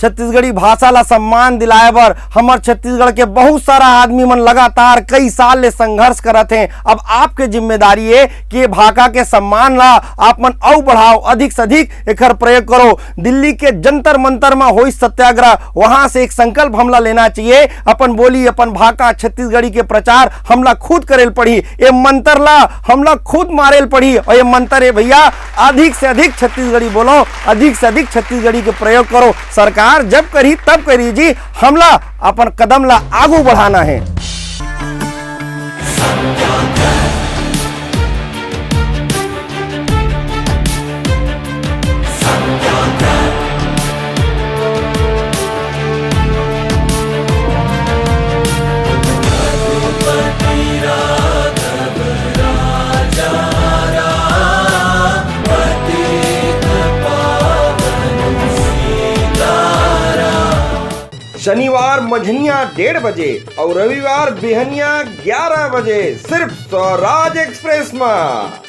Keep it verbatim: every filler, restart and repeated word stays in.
छत्तीसगढ़ी भाषा ला सम्मान दिलाए बर हमर छत्तीसगढ़ के बहुत सारा आदमी मन लगातार कई साल ले संघर्ष करत हें। अब आपके जिम्मेदारी हे कि ये भाखा के सम्मान ला आप मन अउ बढ़ाओ, अधिक से अधिक एकर प्रयोग करो। दिल्ली के जंतर मंतर म होइस सत्याग्रह, वहां से एक संकल्प हमला लेना चाहिए। अपन बोली, अपन भाखा, छत्तीसगढ़ी के प्रचार हमला खुद करेल पड़ही। ये मंतर ला हमला खुद मारेल पड़ही। और ये मंतर हे भैया, अधिक से अधिक छत्तीसगढ़ी बोलो, अधिक से अधिक छत्तीसगढ़ी के प्रयोग करो। सरकार जब करही तब करही जी, हमला अपन कदम ला आगू बढ़ाना हे। शनिवार मंझनिया डेढ़ बजे और रविवार बिहनिया ग्यारह बजे सिर्फ स्वराज एक्सप्रेस में।